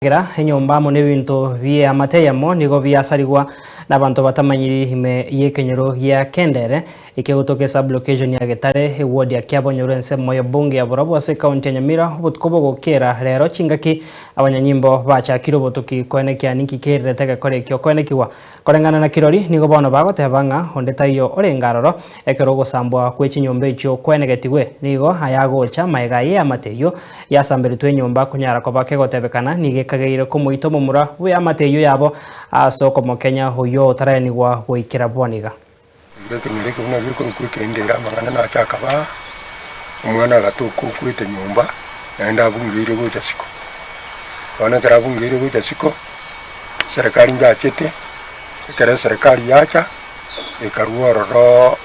Endagera, enyomba amo nebinto bi'eamate eyemo nigo biasarigwa nabanto batamanyiri ime y'ekenyoro gia Kendere, ekegotoka esub-location ya Getare, eward ya Kiabonyoru ensemo y'ebunge ya Borabu ase ekaunti ya Nyamira obotuko bogokera rero chingaki abanyanyimbo bachakire obotuki koenekia ninki kererete egekora ekio koenekigwa. Koreng'ana na kirori nigo bono bagoteba ng'a onde taiyo orenge aroro ekero ogosambwa kwe chinyomba echio kwenegetigwe. Nigo aya agocha magega y'eamate eyio yasamberetwe enyomba konyara koba kegotebekana nigo ekageire komoita omomura bw'eamate eyio yabo ase okomokenya oyio otaraenigwa goikera boniga. Igo ekenyoro eke buna gekorokwa ekende ere amang'ana nache akaba aa, omwana agatoka okwete nyomba, naende abungeire gocha siko. Bono ekero abungeire gocha siko, Serikali njachete, ekero eserikali yacha, ekarwa ororo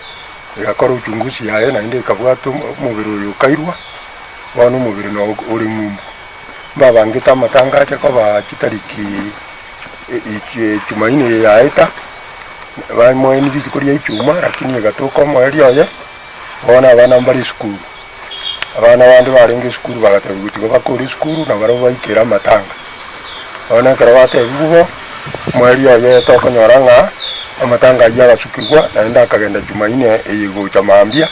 egakora uchunguzi yaye naende ekabwata omobere oyo okairwa, bono omobere noo ore ng'umbu. Mbabangete amatanga ache koba chitariki jumaine eye yaeta, bamoeni rituko ria ichuma lakini egatoka omoerio oye, bono abana mbare esukuru. Abana bande barenge esukuru bagatebiwa tiga bakore esukuru nabarabwo baikere amatanga. Bono ekero batebiwa bo, omoerio oye tokonyora ng'a amatanga ayio agasukigwa naende akagenda jumaine eye gocha mambia,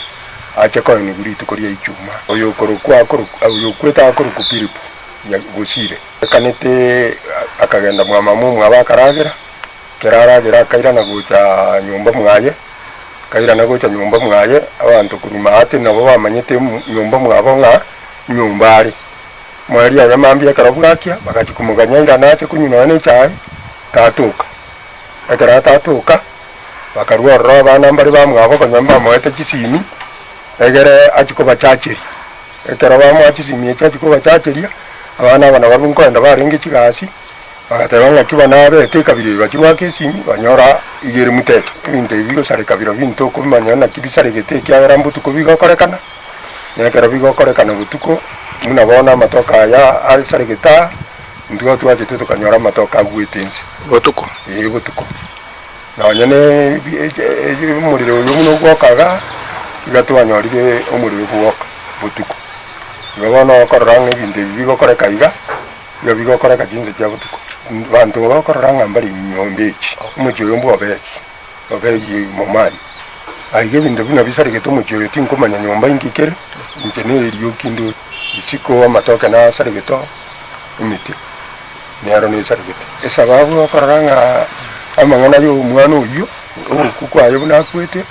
ache koenigwa rituko ria ichuma. Oyo okorokwa akorokwa oyo okwete akorokwa Pilipo Bosire. Ekanete akagenda mwa mama omwabo akaragera, ekero aragera akairana gocha nyomba mwaye, akairana gocha nyomba mwaye, abanto korwa maate nabo bamanyete nyomba mwabo ng'a nyomba are. Moerio oye mambia ekero bwakia, bagachia komoganya airane ache konywa nonya na echae, tatoka. Ekero atatoka, bakarua ororo abana mbare bamwabo konya mbamoete chisimi, egere achie kobachacheria. Ekero bamoa chisimi echio achie kobachacheria, abana aba nabarabwo nkoenda barenge chigasi, bagateba ng'aki bono abete ekabira eye bachie goaka esimi, banyora iga ere mutecha. Ebinto ebi bigosareka biro binto okomanya naki bisaregete ekiagera mbotuko bigokorekana, na ekero bigokorekana botuko, buna bono amatoke aya asaregete aa, intwe twachete tokanyora amatoke agwete inse. Botuko? Eeh botuko. Nonya ne omorero oyo buna ogwoka igaa, iga twanyorire omorero gwoka botuko. Igo bono okorora ng'a ebinto ebi bigokoreka iga, iga bigokoreka chinsa chia botuko. Abanto bakorora ng'a mbare nyomba echi, omochie oyo mbwa obechi, obechi momani. Aiga ebinto buna bisaregete omochie oyo tinkomanya nyomba inki kere, inche na erioki ndoche. Isiko amatoke nasaregete oo, emete. Nero nesaregete. Esababu okorora ng'a amang'ana y'omwana oyio, ogokwa kwaye buna akwete,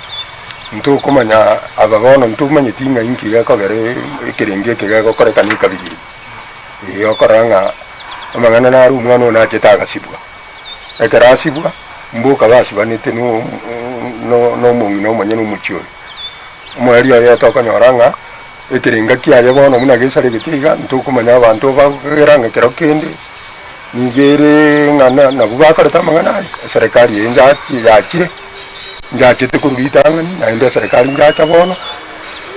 ntokomanya aba bono ntomanyeti ng'a inki gekogera ekerengo eke gegokorekana ekabira eye. Ee okorora ng'a amang'ana naro omwana oyo nachete agasibwa, ekero asibwa, mboka basibanete no no omong'ina omonyene omochie oyo. Omoerio oye tokonyora ng'a. Ekerenga kiaye bono buna gesaregete iga, ntokomanya abanto bagokegera ng'a kero kende nigo ere ng'a nabwo bakorete amang'ana aya. Eserekari eye yachire, njachete korwa ritang'ani, naende eserekari njacha bono,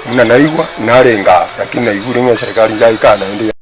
buna naigwa, narenge aa, lakini naigure ng'a eserekari njaika aa naende.